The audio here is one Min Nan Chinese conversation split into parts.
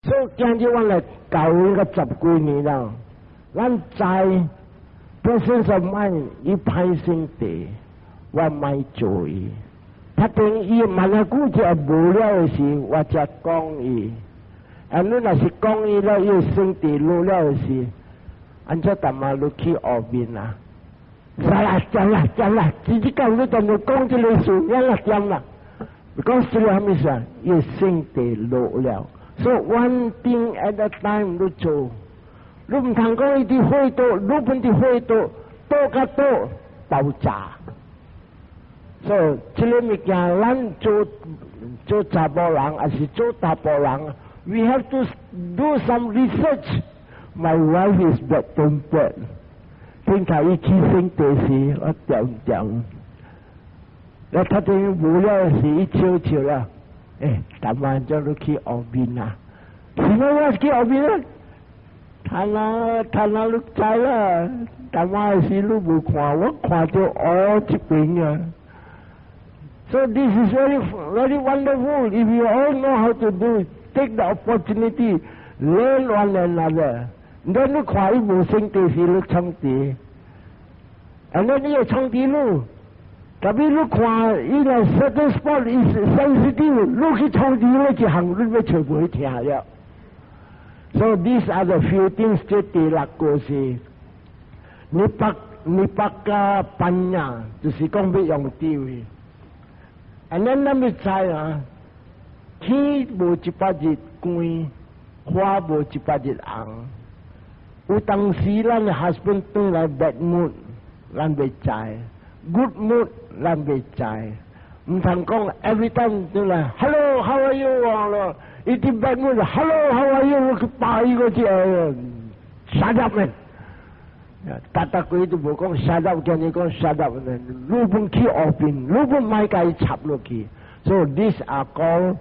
所以今日我來教伊個十幾年啦，咱知 presence of mind 伊歹性地，我莫做伊。他等伊問下久就無了的時，我才講伊。啊，你若是講伊了，伊性地落了的時，按怎淡仔你去學面啊？來啦，講啦，講啦，直接講你當你講這個事，了啦，講啦。講這個啥物事啊？伊性地落了。So one thing at a time 你做，你毋通講伊佇火桌，你本佇火桌，桌佮桌爆炸。所以這個物件，咱做做查埔人，還是做查埔人，we have to do some research. My wife is bad tempered。頂下伊起性地時，我恬恬。我睇見無聊時，伊笑笑啦。欸，逐晚叫你去學面啊？是咩我去學面啊？他那他那你知啦，逐晚時你無看，我看著烏一邊啊。So this is very, very wonderful. If you all know how to do it, take the opportunity, learn one another. 你你看伊無性地時，你創治，and then 你會創治你。特別你看伊個 certain spot is sensitive，你去創治你一項，你欲揣無聽了。So these are the few things. 這第六個是 nipaka paññā，就是講欲用智慧。And then 咱欲知啊，天無一百日光，花無一百日紅。有當時咱的 husband 轉來 bad mood，咱袂知；good mood，咱袂知。毋通講 every time 轉來 hello how are you 啊咯，伊佇 bad mood hello how are you，去巴伊個只 shut up man。逐逐句都無講 shut up，今日講 shut up 呢，你本去學邊，你本莫共伊插落去。So this are called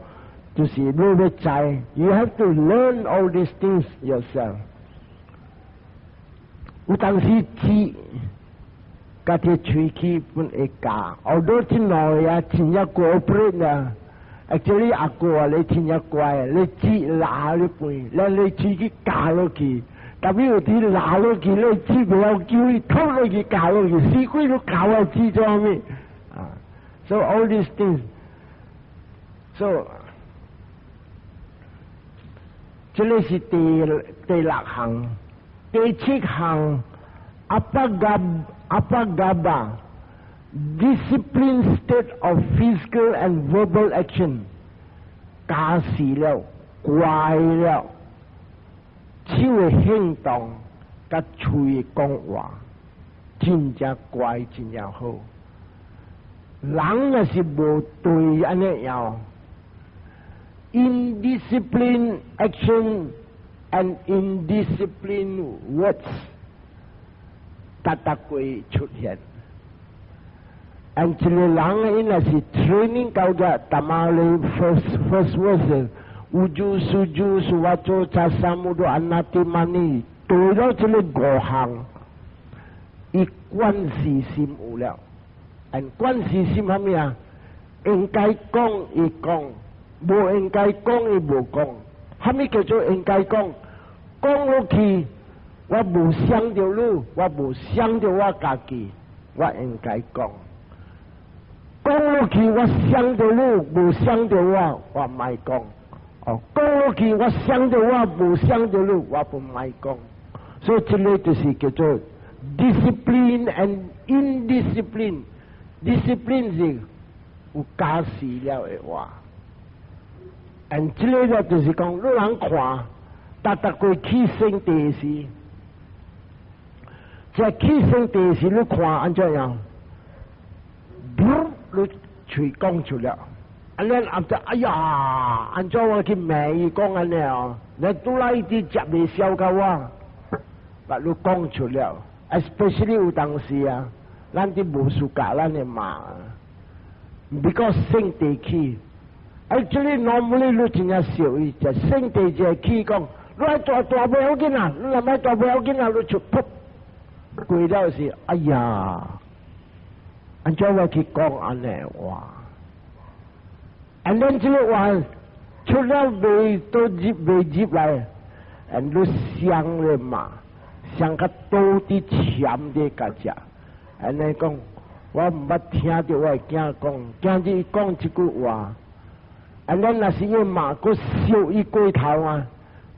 就是你欲知，you have to learn all these things yourself。有當時舌佮這喙齒本會教，although 這兩個啊真正 cooperate 啊，actually 阿哥啊你真正乖，你舌拉你飯，咱你喙齒咬落去，特別有啲拉落去，你舌袂曉叫伊吐落去咬落去，死鬼都咬我舌做啥物啊？So all these things，so 這個是第六項。第七項，appagabha disciplined state of physical and verbal action，教死了，乖了，手的行動，佮喙的講話，真正乖，真正好。人若是無對按呢樣，indisciplined action and indisciplined words，逐逐會出現。and 一個人伊若是 training 到個，淡仔咧 first verse，uju suju suvaco casamuddho anattimani，對了這個五項，伊觀事心有了。and 觀事心啥物啊？應該講伊講，無應該講伊無講。啥物叫做應該講？講落去，我無傷著你，我無傷著我家己，我應該講。講落去我傷著你，無傷著我，我莫講。哦，講落去我傷著我，無傷著你，我不莫講。所以這個就是叫做 discipline and indiscipline。discipline 是有教示了的話，and 這個就是講，你人看，逐逐過起性地時，這起性地時，你看按怎樣？你喙講出了，按呢按就哎呀，按怎我去罵伊講按呢哦？你拄來佇食袂消共我，把你講出了，especially 有當時啊，咱佇無 suka 咱的罵，because 性地起，actually normally 你真正少伊，就性地就起講，你愛大大袂要緊啊，你若愛大袂要緊啊，你就噗過了是，哎呀，按怎我去講按呢話？and then 這個話，出了未都入未入來，and 你想咧嘛，想較倒佇潛佇家食，按呢講，我毋捌聽著我的囝講，今日伊講這句話，按呢若是伊媽閣燒伊過頭啊，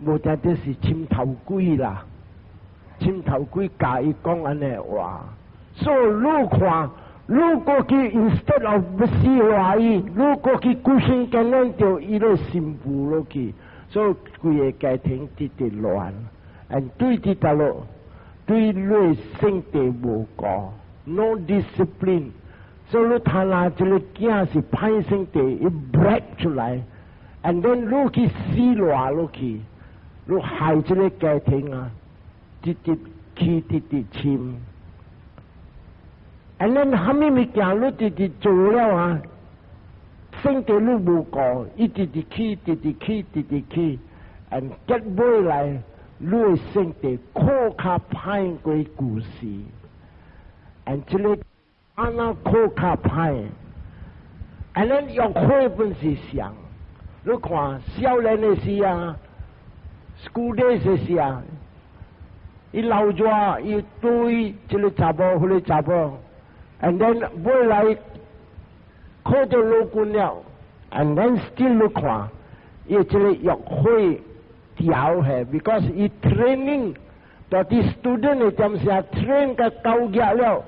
無定著是侵頭鬼啦，侵頭鬼教伊講按呢話，所以你看，你過去 instead of 欲死話伊，你過去規身干咱著伊咧心浮落去，所以規个家庭直直亂，and 對佇佗落，對你性地無顧，no discipline，所以你睇啦，這个囝是歹性地，伊 break 出來，and then 你去死賴落去，你害這个家庭啊，直直起直直深。And then 蝦米物件你直直做了啊，性地你無顧，伊直直起，直直起，直直起，and 結尾來，你的性地較較歹過舊時，and 這个按怎較較歹？And then 欲火本是上，你看少年的時啊，school days 的時啊，伊老熱伊對這个查某，彼个查某。And then 尾來考到陸軍了，and then still 你看，伊這个欲火調下，because 伊 training 到佇 student 的點時 train 甲到額了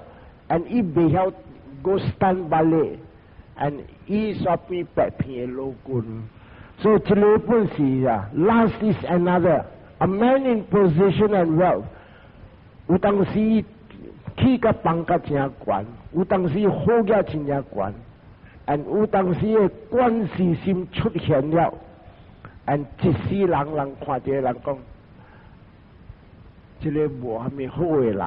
，and 伊袂曉 go stand ballet，and 伊煞變白片的陸軍。所以這个本是啊，lust is another，a man in position and wealth，有當時起甲放甲誠懸，有當時好額真正懸，and 有當時的關係心出現了，and 一世人人看這个人講，這个無蝦米好的人，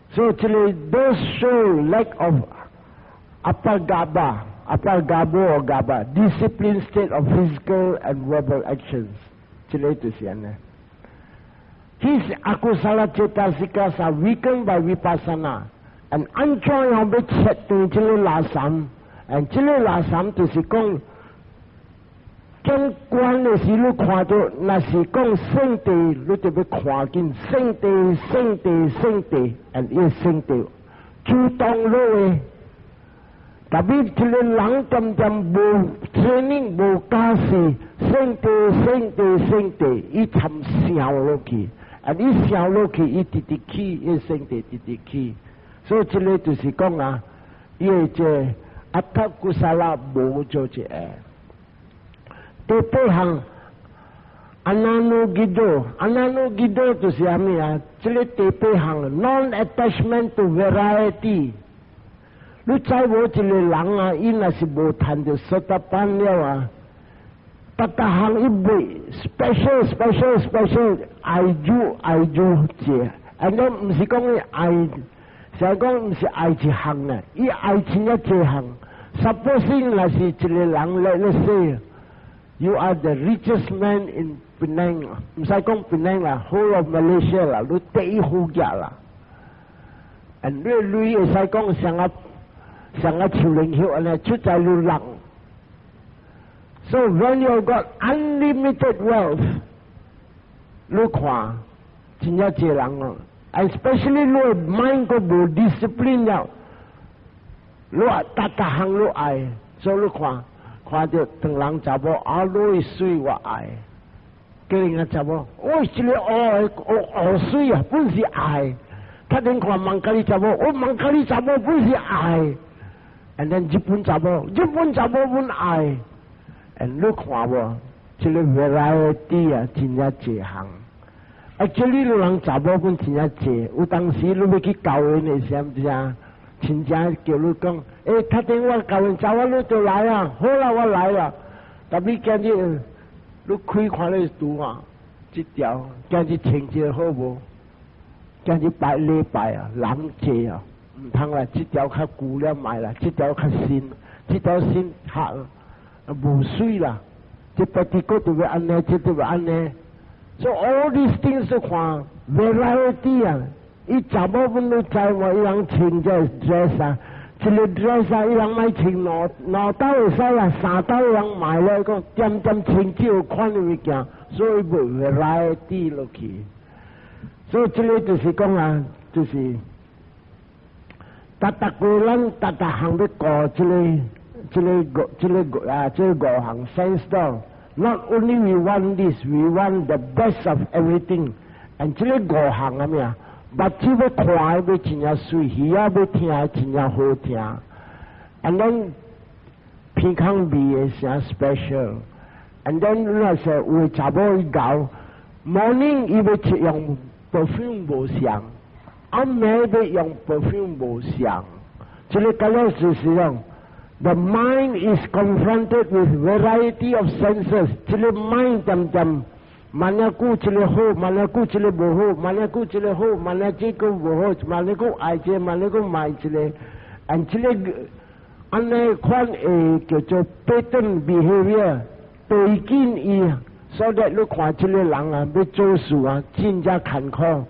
所以這个 those show lack of appagabba，appagabbo or gabba discipline state of physical and verbal actions，這个就是按呢。His akusala cetasikas are weakened by vipassana. And 按怎樣欲切斷這个垃圾？and 這个垃圾就是講，見觀的時你看著，若是講聖地，你就欲看見聖地、聖地、聖地，and 伊聖地主動落的。特別這个人漸漸無 training 無教示，聖地、聖地、聖地，伊參想落去。啊！你想落去，伊直直起，伊聖地直直起，所以這个就是講啊，伊的這 aṭṭha-kusala 無做一个。第八項，ananuggiho，ananuggiho 就是啥物啊？這个第八項，non-attachment to variety。你知無一个人啊，伊若是無趁著 sotapanna 了啊？逐逐項伊袂 special special special 愛煮愛煮這，and then 毋是講伊愛，是講毋是愛一項啊，伊愛真正濟項。Supposing 若是一個人，let's say you are the richest man in Penang，毋使講 Penang 啦，whole of Malaysia 啦，你第一富額啦。and 你鐳會使講像啊像啊樹林葉按呢出在你人。So when you got unlimited wealth，你看真正濟人哦，especially 你 mind 閣無 discipline 了，你逐逐項你愛，所以你看看著唐人查某啊，你媠我愛，叫人家查某，哦，這个烏烏烏媠啊，本是愛，他恁看孟加拉查某，我孟加拉查某本是愛，and then 日本查某，日本查某本愛。and 你看無，這个 variety 啊，真正濟項。啊，這裡人查某本真正濟，有當時你欲去交緣的時陣，親戚叫你講，欸，頭頂我交緣查某你就來啊，好啦，我來啦。特別今日你開看你櫥啊，這條今日穿這個好無？今日拜禮拜啊，人濟啊，毋通啦，這條較舊了賣啦，這條較新，這條新較無媠啦，這 petticoat 就欲按呢，這就欲按呢。So all these things 都看 variety 啊，伊查某本都知無，伊人穿這 dress 啊，一个 dress 啊，伊人愛穿兩兩兜會使啊，三兜人買咧，講點點穿這款的物件，所以無 variety 落去。所以這个就是講啊，就是逐逐個咱逐逐項欲顧這个這个五這个五啊，這个五項 sense door。Not only we want this, we want the best of everything. And 這个五項啊咩啊？目睭欲看的欲真正媠，耳仔欲聽的真正好聽。And then 鼻孔味的誠 special。And then 你若是有查某伊𠢕，morning 伊欲用 perfume 無相，暗暝欲用 perfume 無相。這个感覺就是講，the mind is confronted with variety of senses。這个 mind 恬恬，萬仔久這个好，萬仔久這个無好，萬仔久這个好，萬仔這個無好，萬仔久愛這個，萬仔久莫這個，and 這个按呢款會叫做 pattern behavior，對緊伊，所以你看這个人啊，欲做事啊，真正艱苦。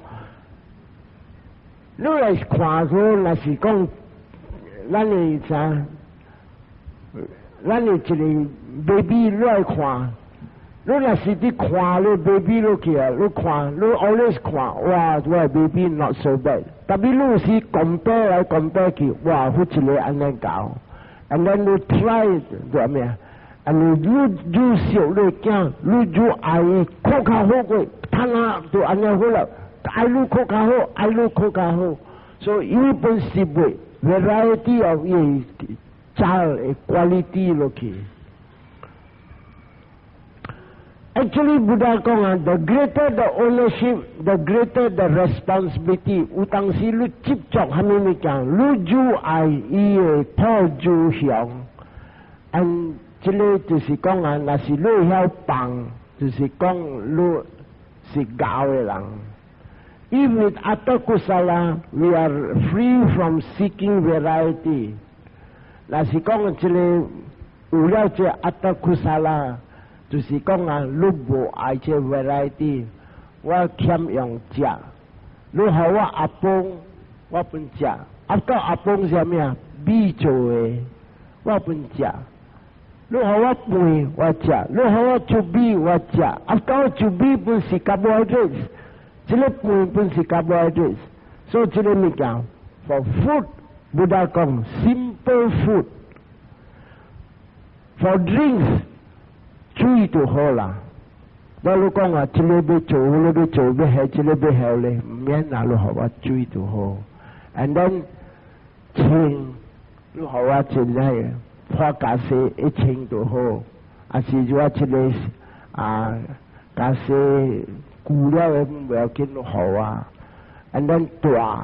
你來看佢，若是講咱的啥，咱的一个 baby 你來看，你若是佇看你 baby 落去啊，你看，你 always 看，哇，我的 baby not so bad。Tapi 你有時 compare 來 compare 去，哇，彼一个按呢𠢕，and then 你 try 對咩啊？啊，你愈愈惜你囝，你愈愛伊，較較好過，他那就按呢好了，愛愈較較好，愛愈較較好。所以伊本是袂 variety of 伊 child 的 quality 落去。Actually, Buddha 講啊，the greater the ownership, the greater the responsibility。有當時你執著蝦米物件，你愈愛伊會討愈凶。And 這个就是講啊，若是你會曉放，就是講你是𠢕的人。If with atta kusala, we are free from seeking variety。若是講這个有了這 atta kusala，就是講啊，你無愛這 variety，我欠用食，你予我阿飯，我本食，啊到阿飯是啥物啊？米做的，我本食。你予我飯，我食；你予我煮米，我食。啊到煮米本是 carbohydrates，這个飯本是 carbohydrates，所以這个物件 for food，Buddha 講 simple food，for drinks，水就好啦。我你講啊，這个欲做，彼个欲做，欲彼，這个欲彼咧，毋免啦，你予我水就好。And then 穿，你予我真係破袈裟一穿就好，啊是我這个啊袈裟舊了的毋要緊，予我。And then 蹛，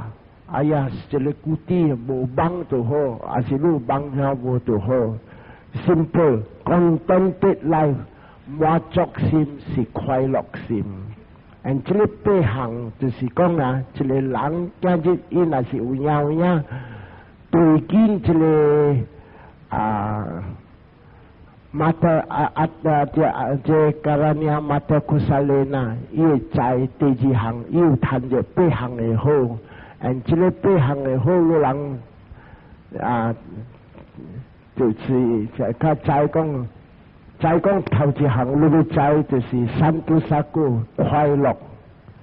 哎呀，這个 kuti 無網就好，還是你有網遐無就好。Simple, contented life，滿足心是快樂心。And 這个八項就是講啊，一个人今日伊若是有影有影，對緊這个啊，metta 啊啊啊這啊這 karaniya metta kusalena，伊會知第二項，伊有趁著八項的好，and 這个八項的好，你人啊，就是較知講，知講頭一項你欲知就是 santussako 快樂，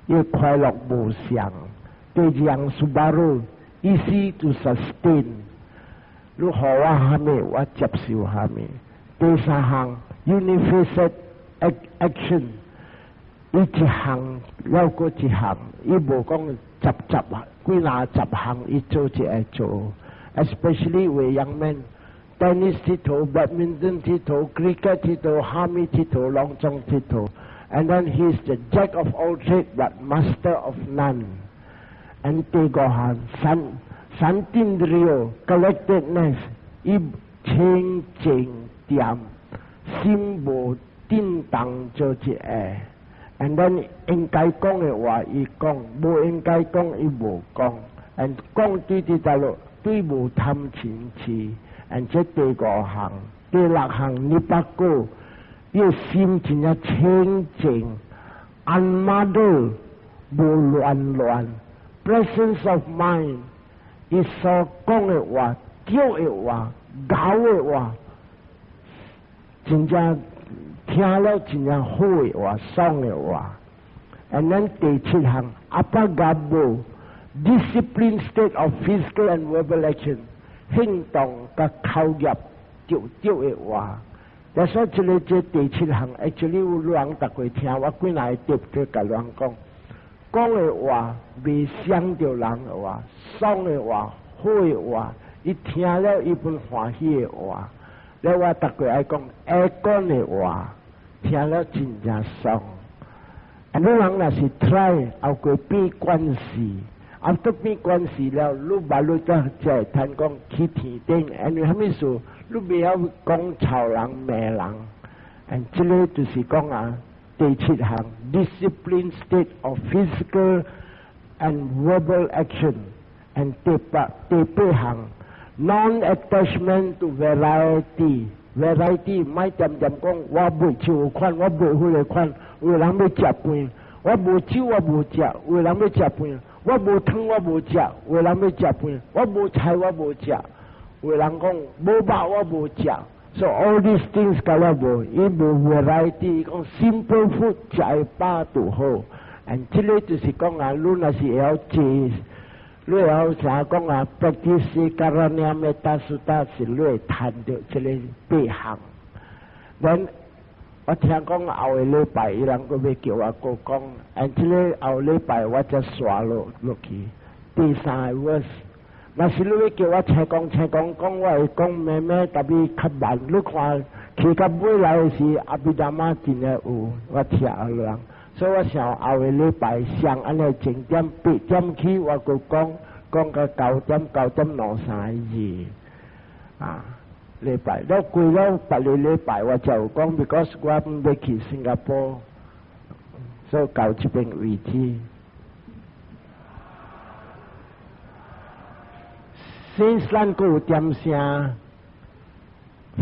伊快樂無常。第二項 subaro easy to sustain，你予我蝦米，我接受蝦米。第三項 unifaceted action，伊一項了過一項，伊無講十十幾若十項，伊做一個做。Especially with young men。tennis 𨑨迌，badminton 𨑨迌，cricket 𨑨迌，蝦米𨑨迌，攏總𨑨迌。And then he is the jack of all trades but master of none. And 第五項，散 santindriyo collectedness，伊清靜恬，心無震動做一个。And then 應該講的話伊講，無應該講伊無講。And 講對佇佗落，對無貪嗔痴。And 這第五項，第六項，nipako，伊心真正清淨，unmuddled，無亂亂，presence of mind，伊所講的話叫的話、𠢕的話，真正聽了真正好的話、爽的話。And then 第七項，apagabbo discipline state of physical and verbal action，行動佮口業著著的話。所以這个這第七項，actually 有人逐過聽，我幾若個特別共人講，講的話袂傷著人的話，爽的話，好的話，伊聽了伊本歡喜的話。了我逐過愛講，會講的話，聽了真正爽。啊，你人若是 try 後過變關係，after 變關係了，你把你才才會通講去天頂，因為啥物事？你袂曉講臭人罵人，and 這个就是講啊，第七項 discipline state of physical and verbal action，and 第八項 non-attachment to variety，variety 莫恬恬講，我袂這款，我袂彼个款，有人欲食飯，我無酒我無食，有人欲食飯，我無湯我無食，有人欲食飯，我無菜我無食。有人講無肉我無食，so all these things 甲我無，伊無 variety，講 simple food 食會飽就好。and 這个就是講啊，你若是會曉坐，你會曉啥講啊？practice Karaniya Metta Sutta 是你會趁著這个八項。then 我聽講後個禮拜，伊人閣欲叫我閣講，and 這个後禮拜我才刷落落去第三个 verse。若是你欲叫我請講請講講，我會講慢慢，tapi 較慢。你看去到尾來的時，Abhidhamma 真正有我聽人，所以我想後個禮拜上按呢正點8點起，我閣講講到九點九點兩三個字啊。禮拜了過了別个禮拜我就有講，because 我欲去新加坡，所以到這邊為止。Since 咱閣有點聲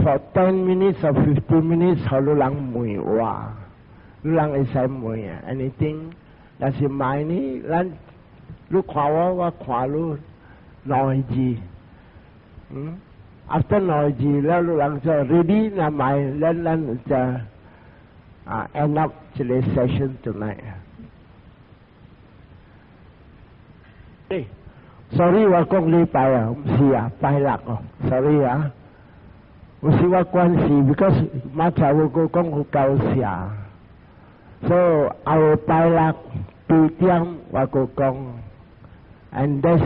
，for 10 minutes or 15 minutes，予你人問話，你人會使問啊，anything。若是買呢，咱你看我，我看你兩個字，after 兩個字了，你人就 ready 若買，咱就啊 end up 這个 session tonight。Sorry，我講禮拜啊，毋是啊，拜六哦，sorry 啊，毋是我關係，because 馬才有個講有夠寫，所以後拜六8點我閣講，and that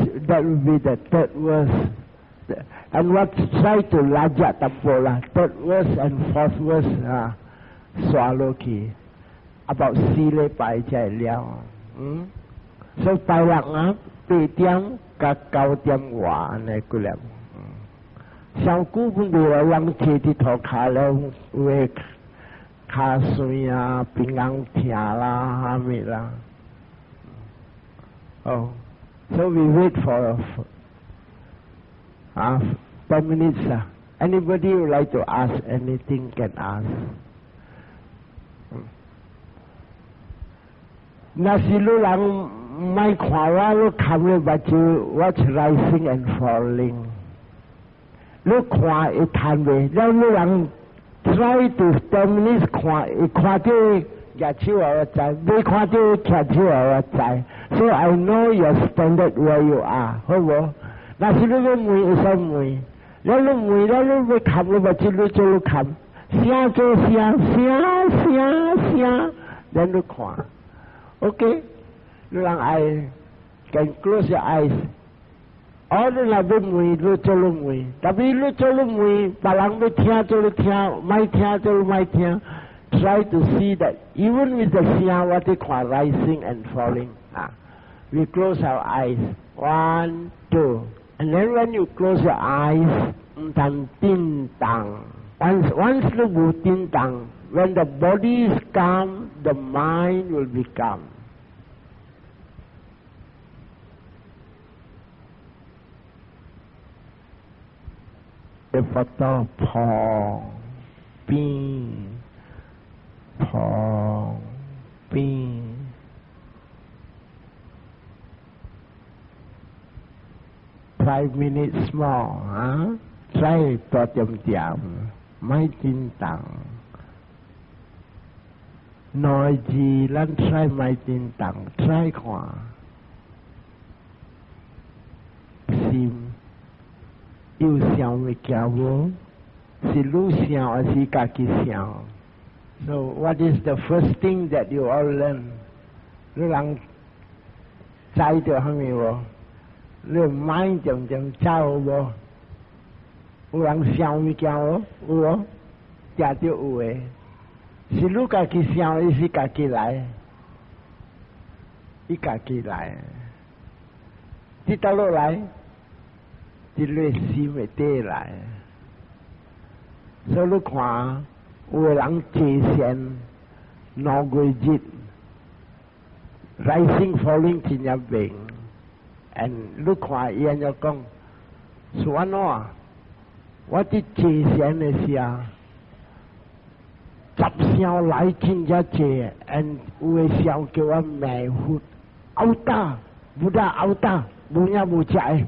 will be the third verse，and 我 try to 拉只淡薄啦，third verse and fourth verse 啊，刷落去，about 4禮拜才會了，所以拜六啊8點佮9點外按呢幾粒，上久本未來人坐佇塗跤了，有的跤酸啊、邊紅疼啦、啥物啦。哦，so we wait for 啊 10 minutes 啊。Anybody would like to ask anything can ask。若是你人莫看我，你看你目睭，watch rising and falling。你看會趁袂？了你人 try to 10 minutes 看，會看著舉手我知，袂看著徛手我知。So I know your standard where you are，好無？若是你欲問，會使問。了你問了，你欲含你目睭，你做你含，聲做聲，聲聲聲，咱你看，OK？你人愛 can close your eyes。哦，你若欲問，你做你問，tapi 你做你問，別人欲聽做你聽，莫聽做你莫聽。Try to see that even with the 聲，我佇看 rising and falling 啊。We close our eyes. One, two. And then when you close your eyes, 毋通振動。Once 你無振動，when the body is calm, the mind will be calm. 腹肚膨扁膨扁膨5 minutes more 啊，try 多點點，莫振動。內字咱 try 莫振動，try 看心有想物件無？是你想還是家己想？So what is the first thing that you all learn？你人知著啥物無？你 mind 漸漸走無？有人想物件無？有無？定著有的。是你家己想，伊是家己來？伊家己來。佇佗落來？佇你心的底來。所以你看，有的人坐禪2個月日，rising falling 真正明。and 你看伊按怎講，是按怎？我佇坐禪的時候，雜想來真正濟，and 有的想叫我罵佛，毆打，無得毆打，無影無食的。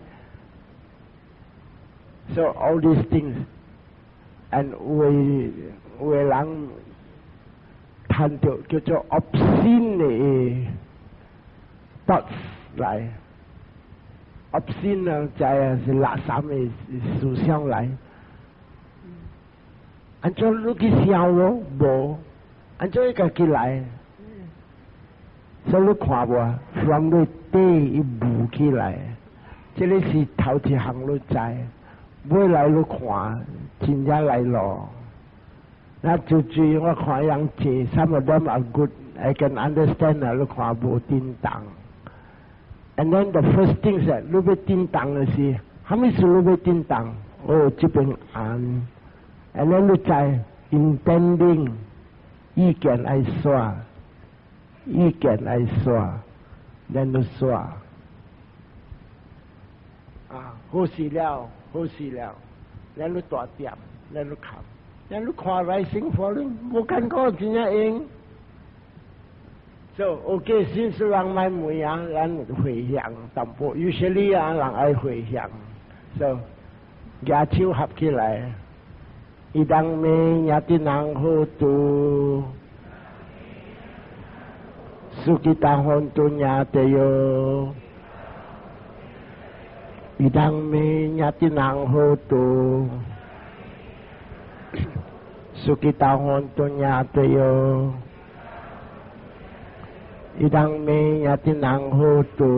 So all these things, and 有的人談著叫做 obscene 的 thoughts 來，obscene 呢就係垃圾的思想來。按怎你去想無？無，按怎伊家己來？所以你看無？from 你底伊浮起來，這个是頭一項你知。尾來你看，真正來咯。那就注意我看人坐，some of them are good, I can understand 啊。你看無振動。And then the first thing 是，你欲振動的是，啥物事你欲振動？哦，這邊按。And then 你知 intending 意見愛煞，意見愛煞，then 你煞。啊，好事了，好事了，then 你大點，then 你看，then 你看 rising falling，無感覺真正用。So OK，先是人莫問啊，咱迴向淡薄，usually 啊，人愛迴向，so 舉手合起來。伊當咩也得人好多，sukhita hontu ñātayo。Idaṃ me ñātinam hotu, sukhita hontu ñātayo。Idaṃ me ñātinam hotu,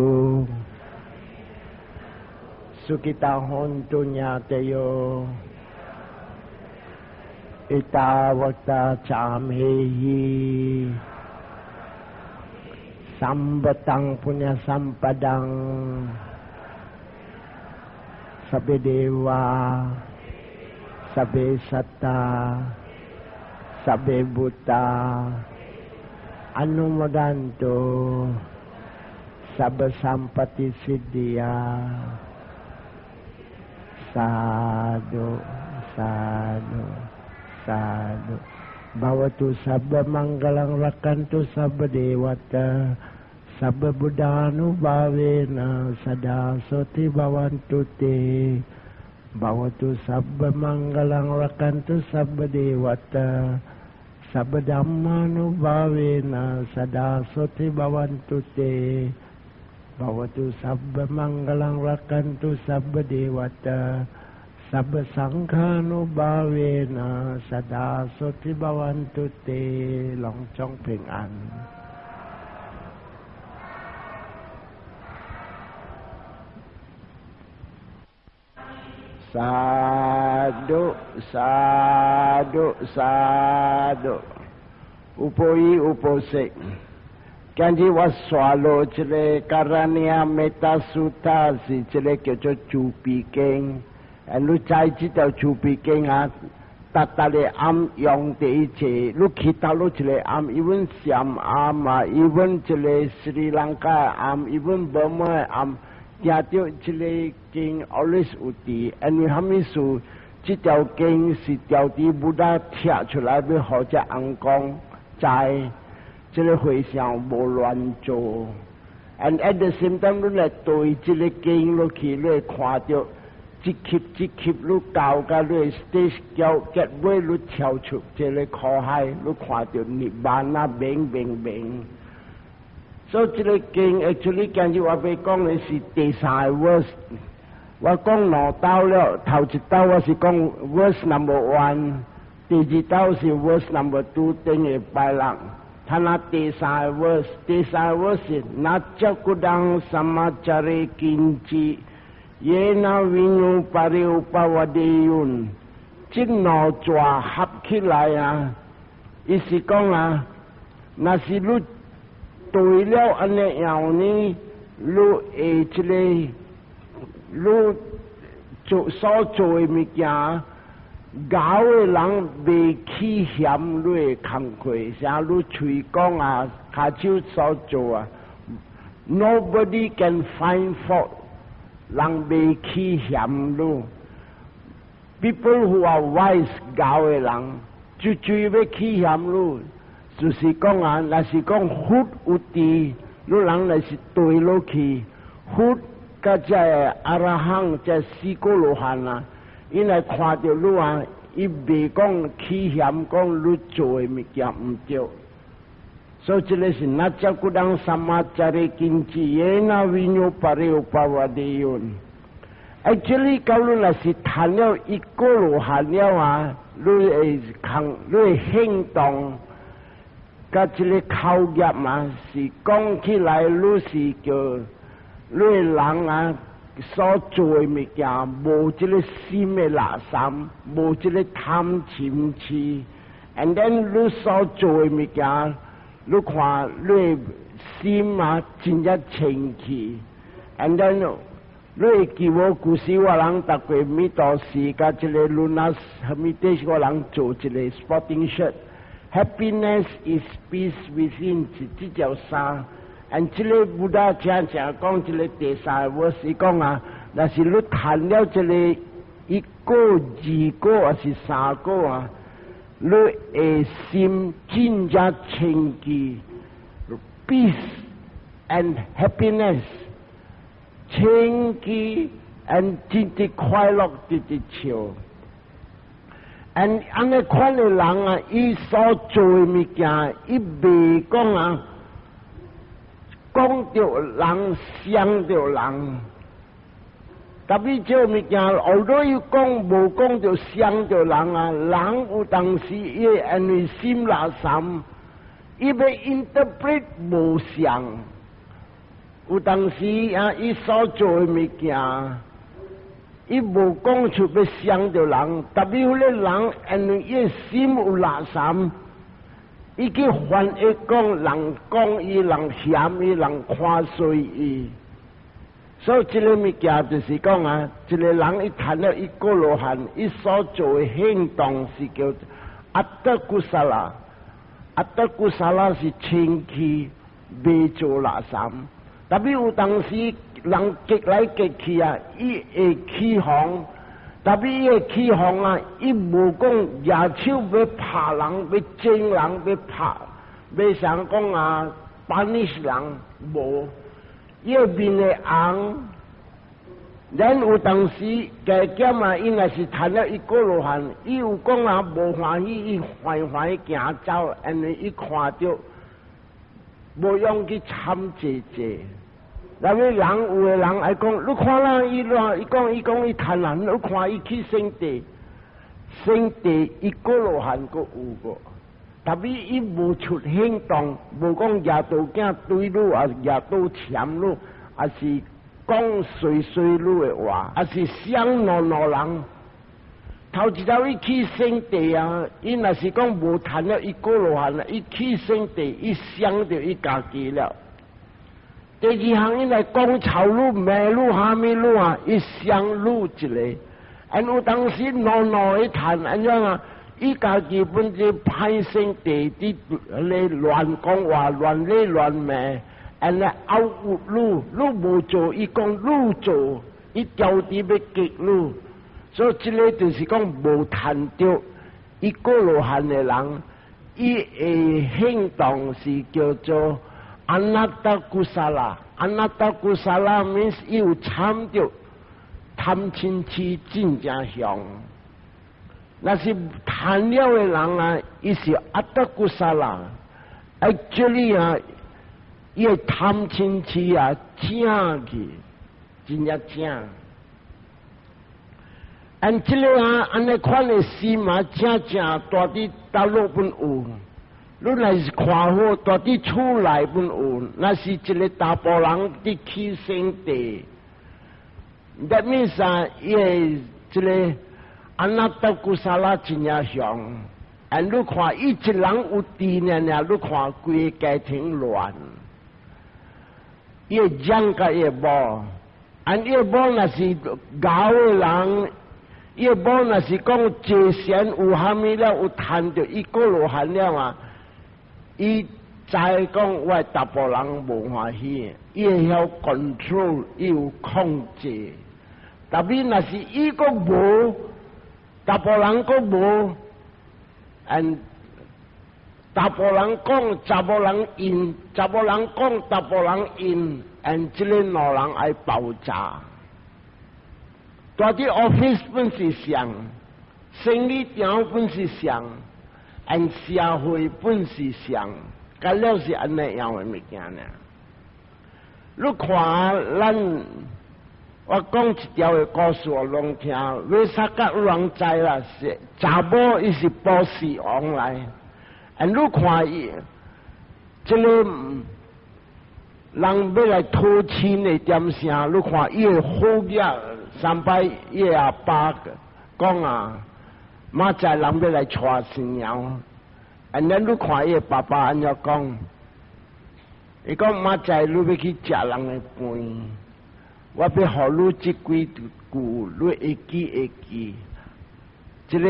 sukhita hontu ñātayo。Ettāvatā ca amhehi sambhataṃ puññasampadaṃ sabbe devā sabbe sattā sabbe bhūtā anumodantu sabba sampatti siddhiyā Sādhu, sādhu, sādhu. Bhavatu sabba maṅgalaṃ rakkhantu sabba devatā sabba buddhānubhāvena sadā soti bhavantu te. Bhavatu sabba maṅgalaṃ rakkhantu sabba devatā sabba dhammānubhāvena sadā soti bhavantu te. Bhavatu sabba maṅgalaṃ rakkhantu sabba devatā sabba saṅkhānubhāvena sadā soti bhavantu te。攏總平安。Sādhu, sādhu, sādhu，有報應有報識。今日我刷落這个 Karaṇīya Metta Sutta 是這个叫做慈悲經。你知這條慈悲經啊？逐逐个暗用佇伊坐，你去佗落一个庵，even 暹庵啊，even 這个斯里蘭卡庵，even burma 的庵，定著這个經 always 有佇，因為啥物事？這條經是條佇 Buddha 拆出來，欲予這尪公知，這个和尚無亂做。And at the same time，你來對這个經落去，你會看著一級一級你到甲你 stage 叫結尾，你跳出這个苦海，你看著 Nibbana 明明明。所以這个經 actually 今日我欲講的是第三个 verse。我講兩道了，頭一道我是講 verse number one，第二道是 verse number two，頂下拜六。他那第三个 verse，第三個 verse 是那遮骨當薩瑪遮れ金智，耶那維努巴里烏巴瓦迪윤，這兩段合起來啊，意思講啊，若是你對了按呢樣呢，你會這个，你做所做的物件，𠢕的人袂起嫌你的工課，像你喙講啊，跤手所做啊，Nobody can find fault，人袂起嫌你。People who are wise，𠢕的人，就最欲起嫌你，就是講啊，若是講佛有佇，你人若是對落去，佛佮這阿羅漢，這四果羅漢啊，伊來看著你啊，伊袂講起嫌，講你做的物件毋對。所以這个是那遮骨當薩瑪遮れ金智耶那維紐巴里烏巴瓦迪윤。Actually，假如若是談了一果羅漢了啊，你會抗，你會行動，佮這个口業啊，是講起來，你是叫你人啊所做的物件，無這个心的垃圾，無這个貪嗔痴，and then 你所做的物件，你看你心啊真正清氣，and then 你會記無？舊時我人逐過彌陀寺佮這个 Lunas Hermitage，我人做一個 sporting shirt。Happiness is peace within 是這條衫。And 這个 Buddha 正正講這个第三個 verse 是講啊，若是你談了這个一果、二果還是三果啊，你的心真正清氣，peace and happiness。清氣 and 真正快樂，直直笑。and 按呢款的人啊，伊所做的物件，伊袂講啊，講著人，傷著人。特別這物件，後來伊講無講著傷著人啊，人有當時伊因為心垃圾，伊欲 interpret 無相。有當時啊，伊所做的物件，伊無講出欲傷著人，特別彼个人因為伊心有垃圾，伊去翻譯講人講伊，人嫌伊，人看衰伊。所以這个物件就是講啊，一个人伊談了一果羅漢，伊所做的行動是叫阿德古薩拉，阿德古薩拉是清氣，袂做垃圾。特別有當時人激來激去啊，伊會起哄，特別伊會起哄啊，伊無講舉手欲拍人，欲整人，欲拍，欲想講啊，punish 人無，伊个面會紅。咱有當時加減啊，伊若是談了一果羅漢，伊有講啊無歡喜，伊緩緩行走，因為伊看著無用去參濟濟。那麼人有的人愛講，你看啦，伊亂，伊講伊講伊貪婪，你看伊去聖地，聖地一果羅漢閣有無？特別伊無出行動，無講舉刀鏡對你，抑是舉刀鉗你，抑是講衰衰你的話，抑是傷兩兩人。頭一頭伊去聖地啊，伊若是講無趁了一果羅漢啊，伊去聖地，伊傷著伊家己了。第二項，伊來講臭你、罵你、蝦米你啊，伊傷你一个。因有當時兩兩去趁按怎啊？伊家己本身歹聖地佇咧亂講話、亂咧亂罵，按呢拗你，你無做，伊講你做，伊調佇欲激你。所以這个就是講無趁著一果羅漢的人，伊的行動是叫做。Anatta kusala，anatta kusala means 伊有參著貪嗔癡真正強。若是貪了的人啊，伊是 atta kusala，actually 啊，伊的貪嗔癡啊，正去，真正正。按這個啊，按呢款的心啊，正正蹛佇大陸本有。你若是看好，蹛佇厝內本有。若是一個查埔人佇起生地，that means 啊，伊的這個 anatta kusala 真正強。按你看，伊一人有智爾爾，你看規个家庭亂。伊會講佮伊的某，按伊的某若是𠢕的人。伊的某若是講借錢有蝦米了，有趁著伊過羅漢了啊！伊知講我查埔人無歡喜，伊會曉 control，伊有控制。特別若是伊閣無，查埔人閣無，and 查埔人講查某人應，查某人講查埔人應，and 這个兩人愛爆炸。蹛佇 office 本是像，生理場本是像，and 社會本是像，甲了是按呢樣的物件呢。你看咱，我講一條的故事，予攏聽。Vesakha 有人知啦，是查某伊是波斯王來，and 你看伊，這个人欲來討親的點聲，你看伊的好額。三擺伊阿爸講啊，明仔載人欲來娶新娘，and then 你看伊爸爸按怎講？伊講明仔載你欲去食人的飯，我欲予你這幾句，你會記會記。這个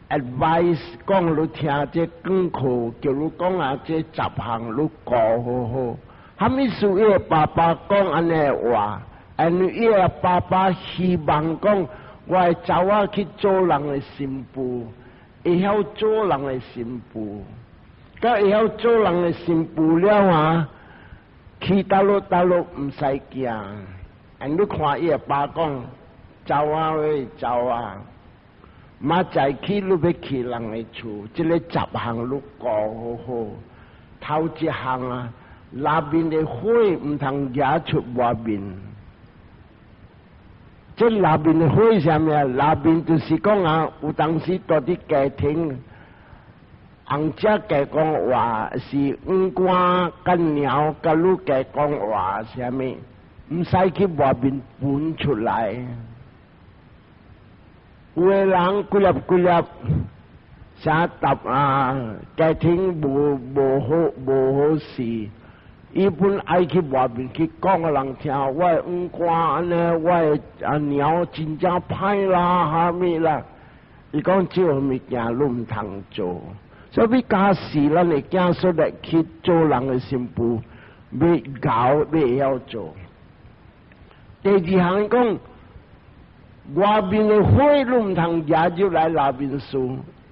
advice 講予你聽，這功課叫你講啊，這十項你顧好好。啥物事伊爸爸講按呢話？因為伊的爸爸希望講，我的查某去做人的新婦，會曉做人的新婦，佮會曉做人的新婦了啊，去佗落佗落毋使驚。and 你看伊的爸講，走啊喂，走啊，明仔載去你欲去人的厝，這个十項你顧好好，頭一項啊，內面的火毋通惹出外面。這內面的火啥物啊？內面就是講啊，有當時蹛佇家庭，翁姐加講話是五官佮娘佮你加講話啥物，毋使去外面分出來。有的人幾粒幾粒，啥答啊？家庭無好無好勢。伊本愛去外面去講予人聽，我的五官按呢，我的阿娘真正歹啦，蝦米啦？伊講這個物件攏毋通做，所以假使咱的囝孫來去做人的新婦，欲𠢕欲會曉做。第二項講，外面的火你毋通惹入來內面事，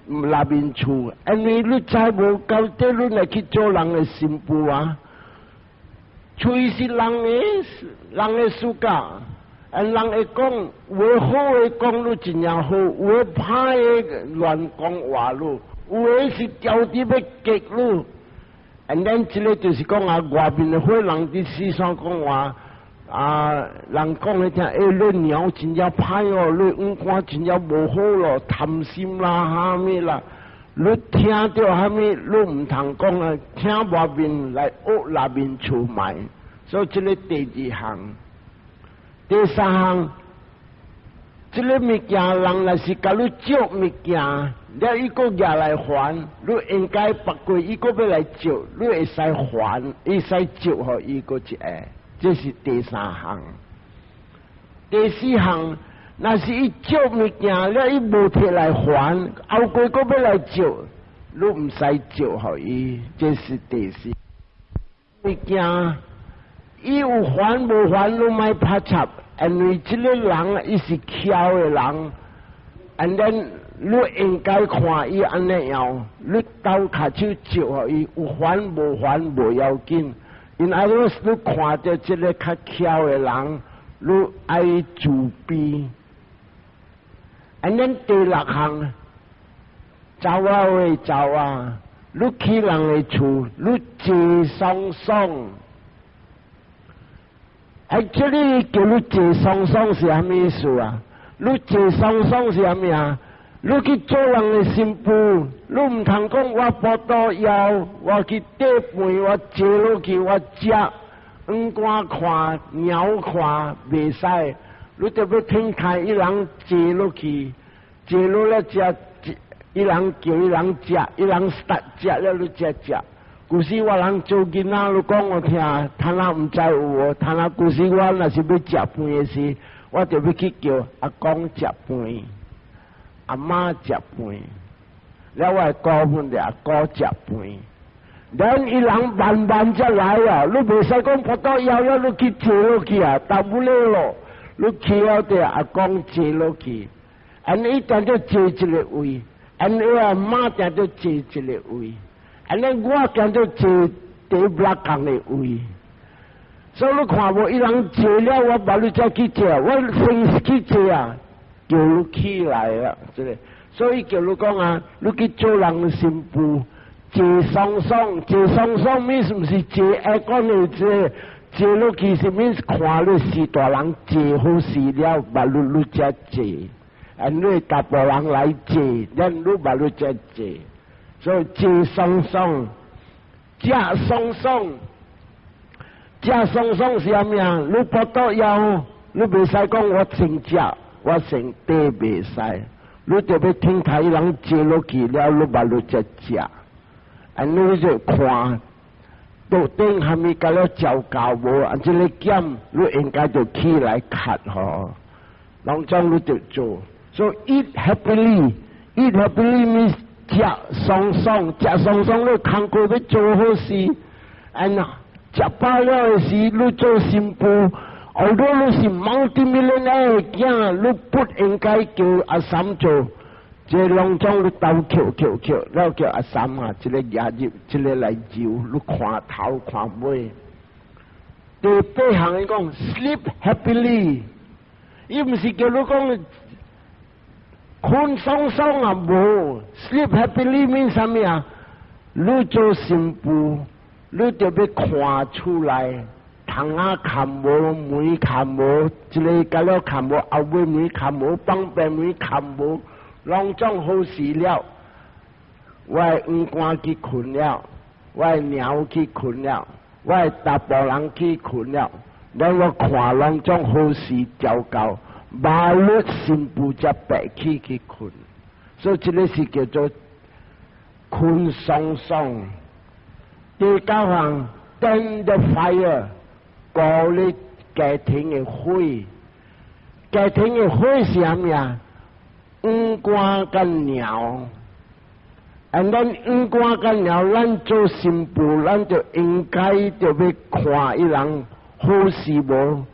內面厝，因為你知無到底你來去做人的新婦啊？喙是人的世界，人會講有好的講你真正好，有歹的亂講話你，有的是調佇欲激你。and then 這个就是講啊，外面的伙人佇四川講話，啊，人講你聽，欸，你娘真正歹哦，你五官真正無好咯，貪心啦，蝦米啦，你聽著蝦米，你毋通講啊，聽外面來惡內面出賣，所以這个第二項，第三項，這个物件人若是共你借物件，了伊閣舉來還，你應該別過伊閣欲來借，你會使還，會使借予伊閣一個，這是第三項。第四項，若是伊借物件了，伊無摕來還，後過閣欲來借，你毋使借予伊，這是第四。物件，伊有還無還，你莫拍插，因為這个人伊是巧的人，and then 你應該看伊按呢樣，你鬥跤手借予伊，有還無還無要緊。In other words，你看著這个較巧的人，你愛慈悲。And then 第六項，查某的查某，你去人的厝，你坐爽爽。Actually 叫你坐爽爽是啥物意思啊？你坐爽爽是啥物啊？你去做人的新婦，你毋通講我腹肚枵，我去綴飯，我坐落去，我食，黃瓜看，鳥看，袂使。你著欲聽看伊人坐落去，坐落來食，伊人叫伊人食，伊人 start 食了，你才食。古時我人做囡仔，你講我聽，他若毋知有無？他若古時我若是欲食飯的時，我就欲去叫阿公食飯，阿媽食飯，了我的姑母就阿姑食飯。然伊人慢慢才來啊！你袂使講腹肚枵了，你去坐落去啊，到不了咯。你去了就阿公坐落去，按呢伊定著坐一个位，按呢伊阿媽定著坐一个位，按呢我定著坐佇六共的位。所以你看無伊人坐了，我無你再去坐，我先去坐啊，叫你起來了，這个。所以叫你講啊，你去做人新婦，坐爽爽，坐爽爽，means 毋是坐 aircon 的坐。坐落去是 means 看你是大人坐好勢了，目你你才坐，啊你查埔人來坐，咱你目你才坐，所以坐爽爽，食爽爽，食爽爽是啥物啊？你腹肚枵，你袂使講我先食，我先綴袂使，你著欲聽待伊人坐落去了，你目你才食，啊你就看。桌頂蝦米共了照夠無？啊，這个減你應該就起來崁吼，攏總你就做。所以 eat happily，eat happily means 食爽爽，食爽爽你工課欲做好事，and 食飽了的時，你做新婦，although 你是 multi-millionaire 囝，你不應該叫阿嬸做。這攏總你兜抾抾抾，了叫阿嬸啊，這个舉入，這个來揉，你看頭看尾。第八項伊講 sleep happily，伊毋是叫你講睏爽爽啊，無 sleep happily means 啥物啊？你做新婦，你著欲看厝內，窗仔冚無，門冚無，這个甲了冚無，後尾門冚無，放便門冚無。攏總好勢了，我的黃鸛去睏了，我的貓去睏了，我的查埔人去睏了，咱我看攏總好勢調校，馬律新婦才爬起去睏，所以這个是叫做睏爽爽。第九項，tend the fire，顧你家庭的火，家庭的火是啥物啊？黃鸛佮貓，and then 黃鸛佮貓，咱做新婦，咱就應該著欲看伊人好勢無？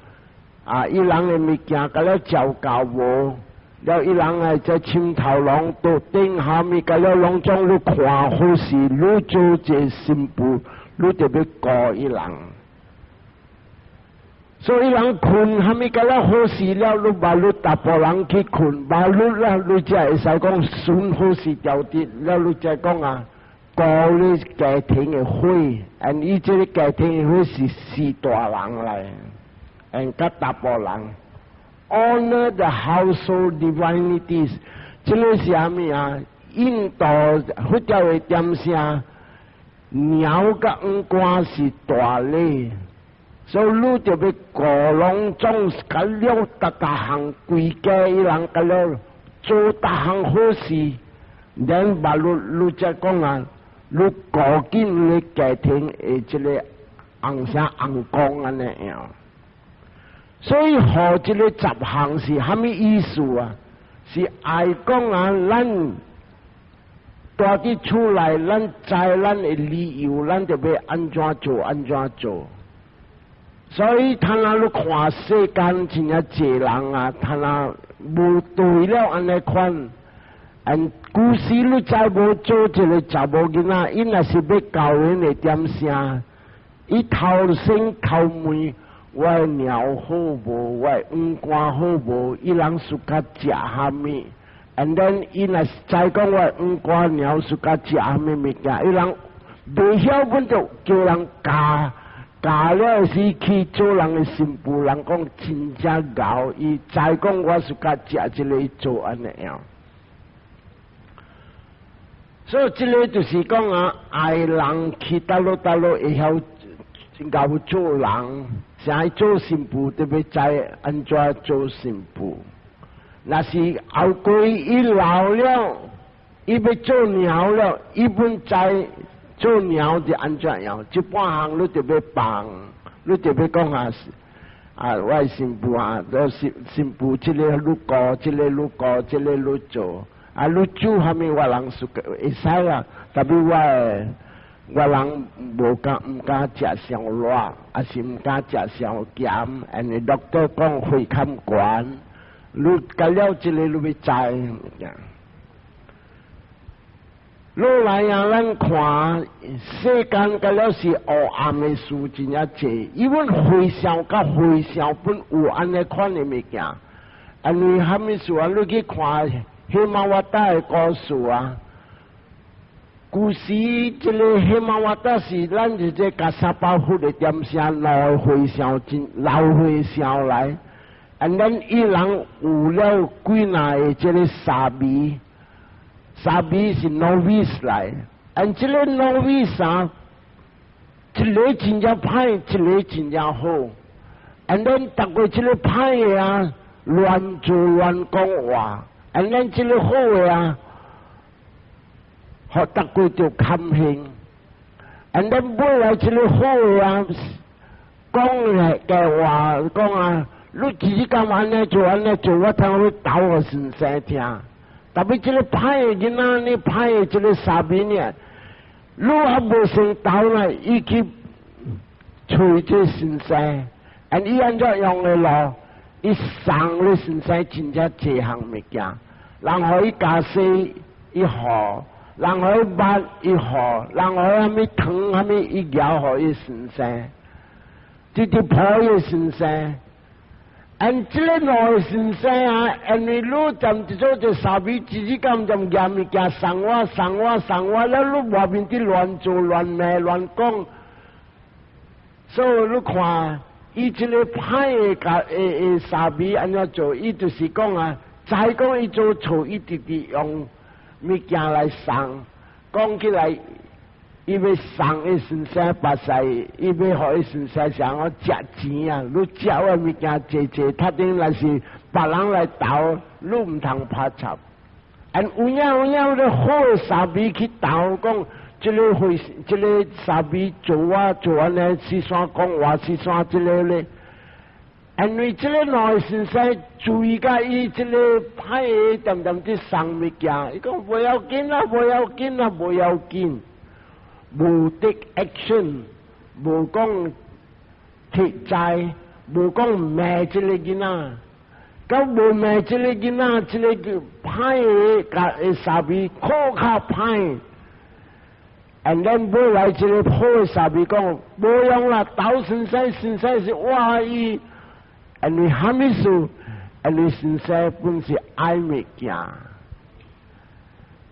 啊，伊人的物件共了照顧無？了伊人愛在枕頭籠桌頂下面，共了攏總你看好勢，你做這新婦，你著欲顧伊人。所以人睏，蝦米共了好勢了，你把你查埔人去睏，把你啦，你才會使講順好勢調節了，你才講啊，顧你家庭的火，and 伊這个家庭的火是四大人來，and 佮查埔人，honor the household divinities，這个是啥物啊？印度佛教的點聲，貓佮黃鸛是大禮。所以你著欲顧攏總共了，逐逐項規家伊人共了做逐項好事，然後你你才講啊，你顧緊你家庭的這个紅聲紅光按呢樣。所以予這个十項是蝦米意思啊？是愛講啊，咱蹛佇厝內，咱知咱的理由，咱著欲按怎做，按怎做。所以，他若你看世間真正濟人啊，他若無對了按呢款，and 古時你再無做一个查某囡仔，伊若是欲教𪜶的點聲，伊頭先頭問我的貓好無，我的黃瓜好無，伊人 suka 食啥物？And then 伊若是知講我的黃瓜貓 suka 食啥物物件，伊人袂曉本就叫人教，教了時去做人的新婦，人講真正𠢕，伊知講我 suka 食這个做按呢樣。所以這个就是講啊，愛人去佗落佗落會曉𠢕做人，啥做新婦特別知按怎做新婦。若是後過伊老了，伊欲做貓了，伊本知做貓就按怎樣，這半項你就欲放，你就欲講啊，啊，我的新婦啊，都新新婦這个你顧，這个你顧，這个你做。啊，你煮啥物我人是會使啊，特別我人無敢毋敢食傷辣，抑是毋敢食傷鹹，因為 doctor 講血壓懸，你甲了這個你欲知。落來啊，咱看世間甲了是黑暗的事真正濟，因為和尚佮和尚本有按呢款的物件，因為啥物事啊？你去看希瑪瓦達的故事啊，古時這个希瑪瓦達是咱這個迦薩巴佛的點聲老和尚真老和尚來，and then 伊人有了幾若个這个沙彌。沙彌是 novice 來，and 這个 novice 啊，一个真正歹，一个真正好。and then 逐個這个歹的啊，亂做亂講話，and then 這个好的啊，予逐個就堪興。and then 尾來這个好的啊，講的話講啊，你自己敢按呢做按呢做，我通去投予先生聽。特別這个歹的囡仔，你歹的這个沙彌呢，你還無先投呢，伊去揣這先生，and 伊按怎用的路，伊送你先生真正濟項物件，人予伊加洗伊予，人予伊抹伊予，人予啥物糖啥物伊交予伊先生，直直抱伊先生。and 這个兩个先生啊，因為你站一做這沙彌，自己敢踮夾物件送我送我送我，了你外面佇亂做亂罵亂講，所以你看，伊這个歹的共的沙彌按怎做，伊就是講啊，知講伊做錯，伊直直用物件來送，講起來，伊欲送伊先生巴西，伊欲予伊先生想我食錢啊！你食我物件濟濟，他頂若是別人來投，你毋通拍插。and 有影有影，你好的沙彌去投講，這个會，這个沙彌做我做按呢，四山講話，四山這个咧。因為這个兩个先生注意佮伊這个歹的，恬恬佇送物件，伊講無要緊啦，無要緊啦，無要緊。無 take action，無講鐵債，無講罵這个囡仔，佮無罵這个囡仔，這个歹的共沙彌較較歹。and then 尾來這个好的沙彌講無用啦，投先生先生是我伊，因為啥物事？因為先生本是愛物件。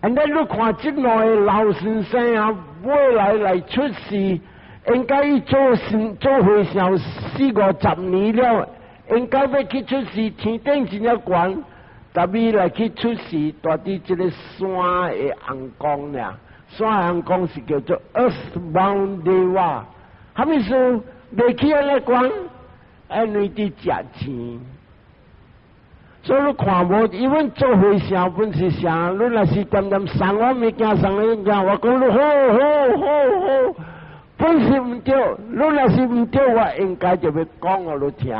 and then 你看這兩个老先生啊，尾來來出世，應該伊做先做和尚四五十年了，應該欲去出世，天頂真正懸，特別來去出世，蹛佇這个山的尪公爾，山尪公是叫做 Earth-bound Deva，啥物事？袂去按呢懸，因為佇食錢。所以你看無，因為做和尚本是啥？你若是恬恬送我物件，送你物件，我講你好好好好，本是毋對。你若是毋對，我應該就欲講予你聽。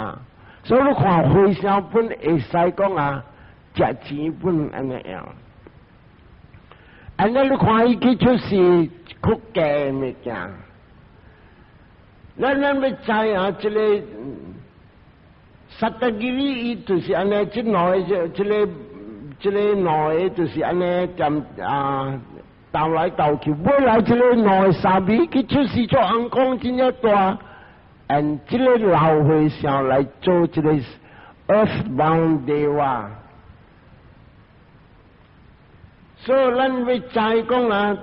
所以你看和尚本會使講啊，食錢本按呢樣。按呢你看伊去出世，較低物件。咱欲知影這个。薩達吉里伊就是按呢，這兩个這個兩個就是按呢，踮啊，鬥來鬥去，尾來這个兩个沙彌去出世做尪公真正大，and 這个老和尚來做這个 earthbound deva。所以咱欲知講啊，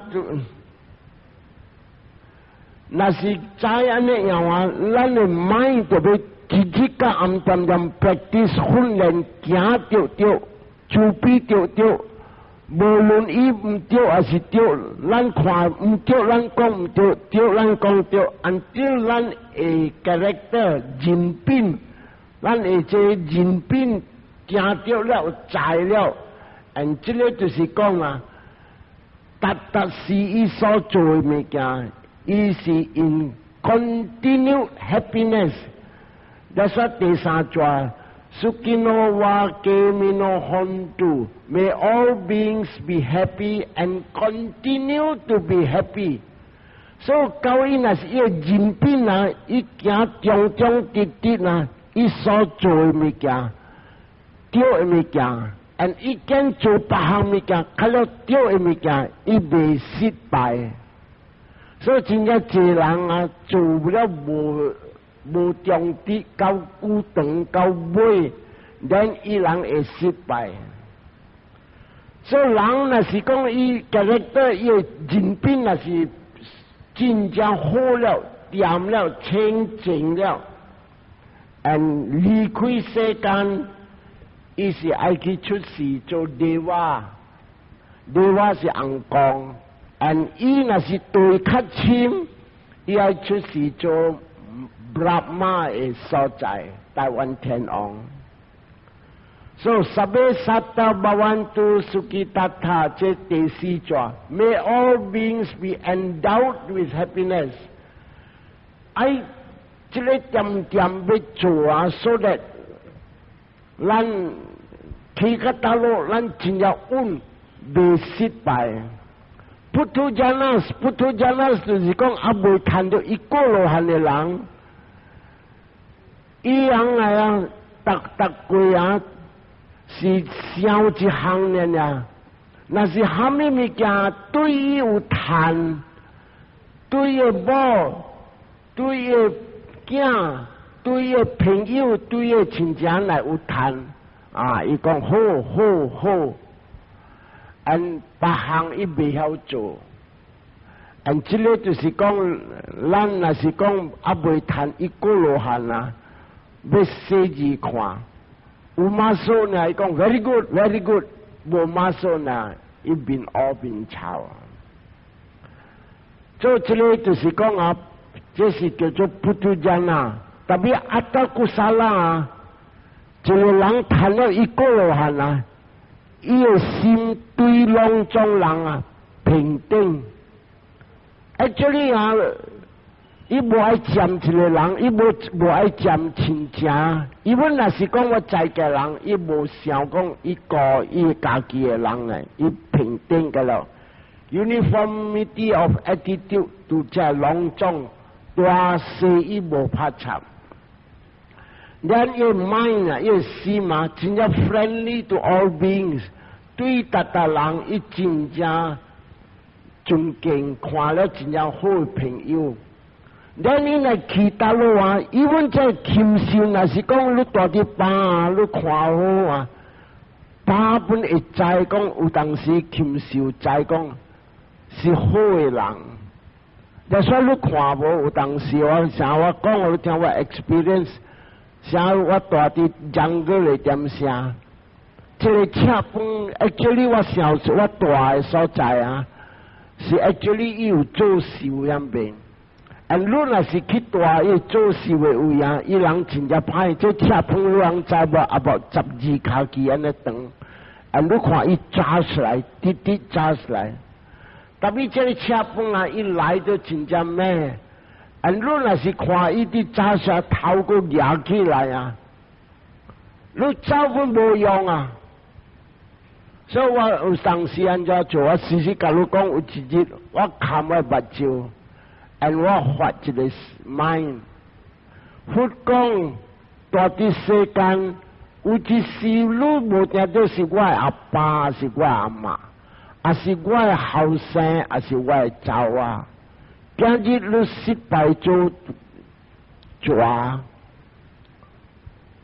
若是知按呢樣啊，咱的 mind 就欲日日佮暗恬恬 practice 訓練，行著著，慈悲著著。無論伊毋對抑是對，咱看毋對，咱講毋對，對咱講對，until 咱的 character 人品，咱的這人品行著了，知了，and 這个就是講啊，逐逐是伊所做的物件，伊是 in continued happiness。那說第三段。Sukhino va khemino hontu. May all beings be happy and continue to be happy. 所以到伊若是伊的人品啊，伊行忠忠直直啊，伊所做的物件，對的物件，and 伊敢做別項物件，較了對的物件，伊袂失敗。所以真正濟人啊，做了無忠直到久長到尾，then 伊人會失敗。所以人若是講伊 character 伊的人品若是真正好了、掂了、清淨了，and 離開世間，伊是愛去出世做 deva，deva 是尪公，and 伊若是對較深，伊愛出世做 Brahma 的所在，大梵天王。所以 sabbe satta bhavantu sukhitattha 這第四段，May all beings be endowed with happiness。愛這个恬恬欲做啊，so that 咱去到倒落，咱真正穩，袂失敗。Puthujjana，puthujjana 就是講猶未趁著一果羅漢的人。伊人來啊，逐逐過啊，是想一項爾爾。若是蝦米物件對伊有貪，對伊某，對伊囝，對伊朋友，對伊親情來有貪，啊！伊講好好好，and 別項伊袂曉做。and 這个就是講，咱若是講猶未趁一果羅漢啊。欲細緻看，有 masuk 呢？伊講 very good，very good，無 masuk 呢？伊面烏面臭。做這个就是講啊，這是叫做 puthujjana。Tapi attakusala 啊，一個人趁了一果羅漢啊，伊的心對攏總人啊平等。Actually 啊，伊無愛佔一个人，伊無愛佔親情。伊本若是講我在家人，伊無想講伊顧伊家己的人咧，伊平等個咯。Uniformity of attitude 對這攏總大細伊無拍插。咱伊 mind 啊，伊心啊，真正 friendly to all beings，對逐逐人伊真正尊敬，看了真正好的朋友。咱你來去佗落啊，伊阮這禽獸，若是講你蹛佇壩啊，你看好啊，壩本會知講有當時禽獸知講是好的人。就算你看無，有當時我像我講，你聽我 experience，像我蹛佇 jungle 的點聲，這个赤峰，actually 我想我蹛的所在啊，是 actually 伊有做秀遐邊。啊，你若是去蹛伊做秀的位啊，伊人真正歹，這赤峰你人知無？啊無12跤旗按呢長，啊，你看伊紮出來，直直紮出來。Tapi 這个赤峰啊，伊來得真正猛。啊，你若是看伊佇紮出來頭閣舉起來啊，你走本無用啊。所以我有當時按怎做，我時時共你講，有一日我含我目睭。and 我發一个 mind，佛講蹛佇世間有一時你無定著是我的阿爸，是我阿嬤，抑是我的後生，抑是我的查某。今日你失敗做蛇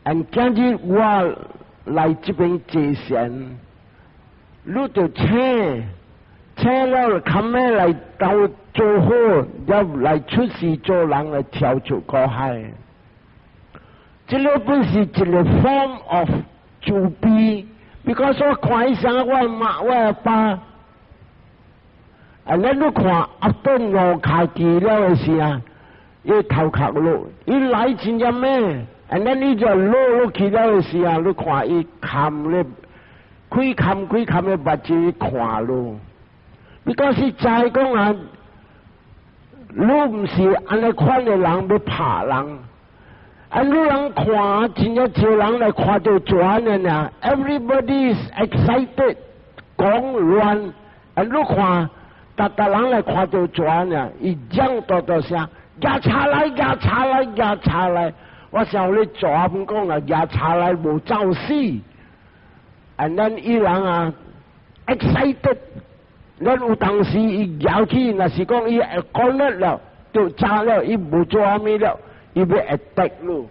，and 今日我來這邊坐禪，你就請請了，較尾來到做好，要來出世做人來跳出苦海。這個本是一個 form of 慈悲，because 我看伊啥，我媽我阿爸，啊，咱你看阿頓路跤記了的時啊，伊頭殼落，伊來真正美，啊，咱伊就落落去了的時啊，你看伊含咧，開含開含的目睭看咯，because 是知講啊，你毋是按呢款的人欲拍人。啊！你人看，真正少人來看著蛇的呢。Everybody is excited，講亂。啊！你看，逐逐人來看著蛇呢，伊講大大聲，舉叉來，舉叉來，舉叉來。我想你蛇毋講啊，舉叉來無走死。And then 伊人啊，excited，咱有當時伊舉起，若是講伊講了了，就炸了，伊無做啥物了。伊欲 attack 你，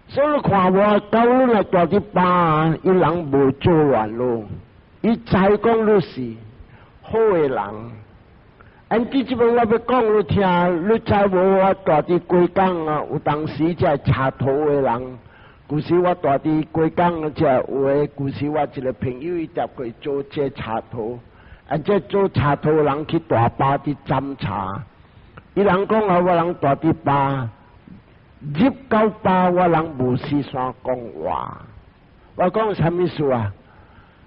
所以你看無，到你來蹛佇吧，伊人無做亂咯，伊知講你是好的人。按這這邊我欲講你聽，你知無？我蹛佇雞港啊，有當時這插頭的人，舊時我蹛佇雞港，這有的舊時我一個朋友伊踮過做這插頭，啊，這做插頭的人去大壩佇斟茶。伊人講啊，我人蹛佇吧，入到吧，我人無事先講話。我講啥物事啊？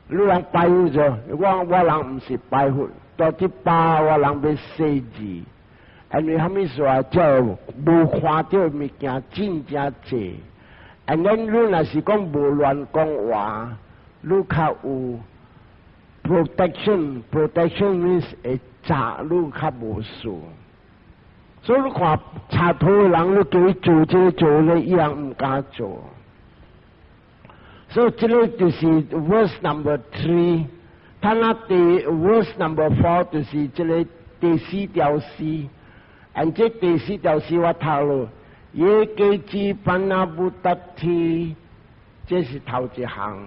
你人拜佛做，我人毋是拜佛，蹛佇吧我人欲寫字。因為啥物事啊？這無看著物件真正濟。And then 你若是講無亂講話，你較有 protection。protection means 會詐你較無事。所以你看插頭的人，你叫伊做這個做那個，伊人毋敢做。所以這個就是 verse number three。他那第 verse number four 就是這個第四條詩。And 這第四條詩我讀咯，耶給智班那不達提，這是頭一項。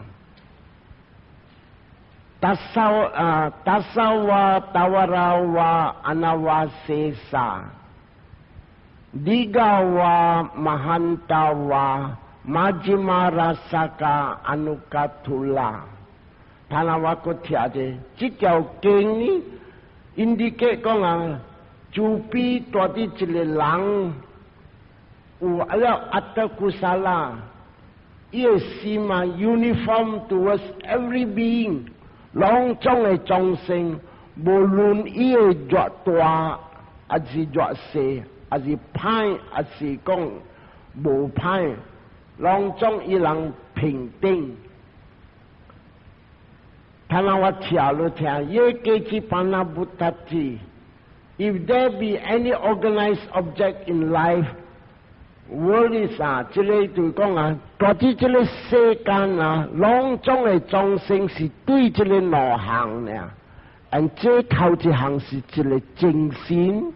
Tassa 啊，tassa va sthavara va anavasesa。Dīgha va mahanta va majjhima rassaka anukathula，他那我閣聽者，這條經呢，indicate 講啊，慈悲蹛佇一個人有了 atta kusala，伊的心啊，uniform towards every being，攏總的眾生，無論伊的偌大，抑是偌細。抑是歹，抑是講無歹，攏總伊人平等。他讓我聽了聽，耶給智班那不達提。If there be any organized object in life, world is 啊，這個就講啊，蹛佇這個世間啊，攏總的眾生是對這個兩項呢。And 這頭一項是一個精神，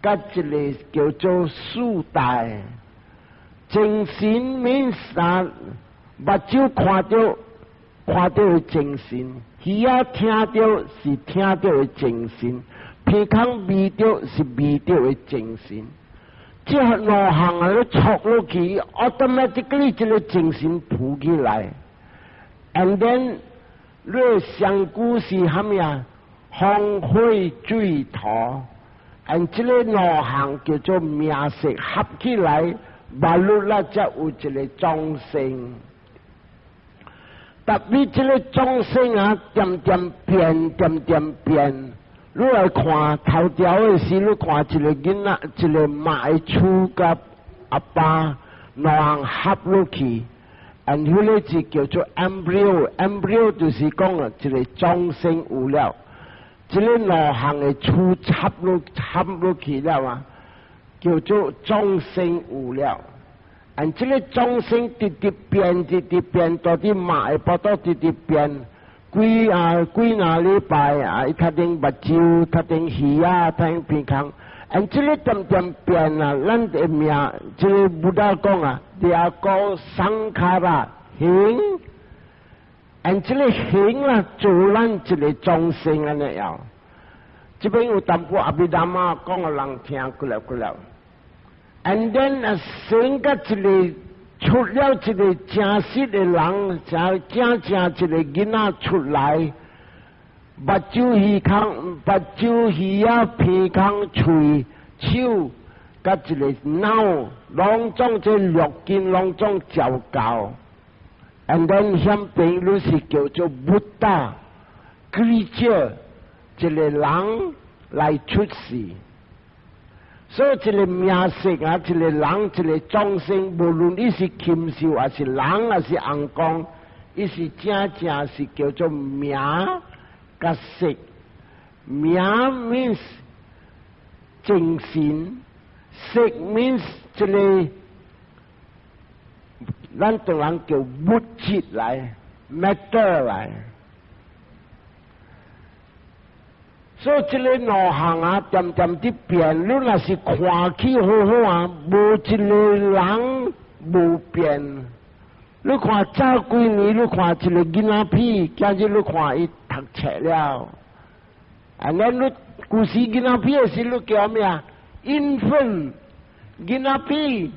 佮一個叫做四大。精神 means 啊，目睭看著看著的精神，耳仔聽著是聽著的精神，鼻孔聞著是聞著的精神。這兩項啊，你戳落去，automatically 這個精神浮起來。And then 你的身軀是啥物啊？風火水土，and 這個兩項叫做名色合起來，馬路啦才有一個眾生。特別這個眾生啊，漸漸變，漸漸變。你來看頭條的時，你看一個囡仔，一個媽的手佮阿爸兩項合落去，and 彼個字叫做 embryo，embryo 就是講啊，一個眾生有了，這個兩項的手插落合落去了啊，叫做眾生有了。And 這個眾生直直變，直直變，蹛佇媽的腹肚直直變，幾啊幾若禮拜啊，伊較頂目睭，較頂耳仔，較頂鼻孔，and 這個點點變啊，咱的名，這個 Buddha 講啊，這個 sankhara 形，and 這個形啊，做咱一個眾生按呢樣。這邊有淡薄阿彌陀佛講予人聽過了過了，and then 啊，生個一個出了一個真實的人，真正正一個囡仔出來，目睭耳孔、目睭耳仔、鼻孔、喙、手，佮一個腦，攏總這六根攏總照夠，and then 顯變你是叫做 Buddha creature，一個人來出世。所以一個名色啊，一個人，一個眾生，無論你是禽獸，還是人，還是尪公，伊是正正是叫做名佮色。名 means 精神，色 means 這個，咱唐人叫物質來，matter 來。所以這個兩項啊，點點佇變，你若是看起好好啊，無一個人無變。你看早幾年，你看一個囡仔片，今日你看伊讀冊了。啊，咱你舊時囡仔片的時，你叫咩啊？infant 囡仔片。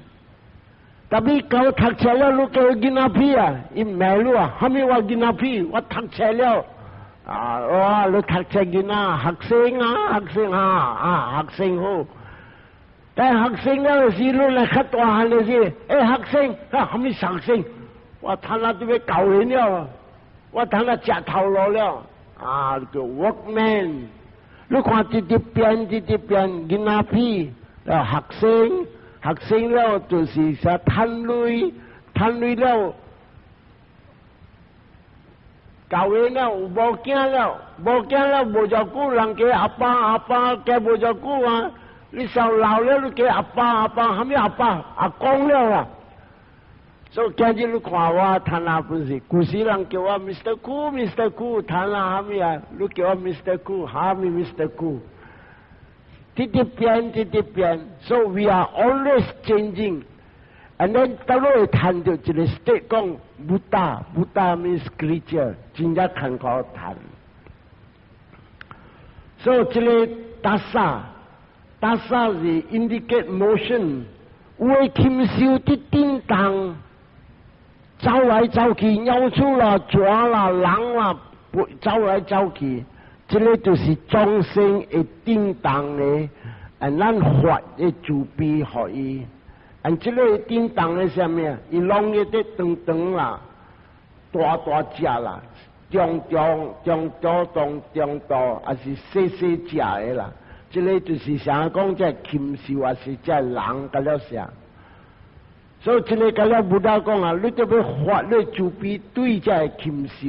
特別到讀冊了，你叫囡仔片啊，伊罵你啊，啥物我囡仔片，我讀冊了。啊！哇！你讀冊囡仔，學生啊，學生啊，啊，學生好。但學生了時，你來較大漢的時，欸，學生啊，啥物學生？我睇下都欲教人了，我睇下食頭路了。啊，叫 workman。你看直直變，直直變，囡仔片啊，學生，學生了就是啥趁鐳，趁鐳了。教會了有某囝了，某囝了無偌久，人叫阿爸阿爸，叫無偌久啊！你受老了，你叫阿爸阿爸，啥物阿爸阿公了啊！所以今日你看我，談啊不是，舊時人叫我 Mr. Koo，Mr. Koo，談啊啥物啊？你叫我 Mr. Koo，啥物 Mr. Koo？直直變，直直變，so we are always changing。And then 到落會談到一個 state 講 Buddha，Buddha means creature，真正艱苦談。所以這個 dasa，dasa 是 indicate motion，有的禽獸佇振動，走來走去，鳥鼠啦、蛇啦、人啦，走來走去，這個就是眾生會振動的，啊，咱發的慈悲予伊。按這個振動的啥物啊？伊攏會佇長長啦，大大隻啦，中中中中中中度，還是細細隻的啦。這個就是啥講？這禽獸還是這人甲了啥？所以這個甲了 Buddha 講啊，你著欲發你慈悲對這禽獸。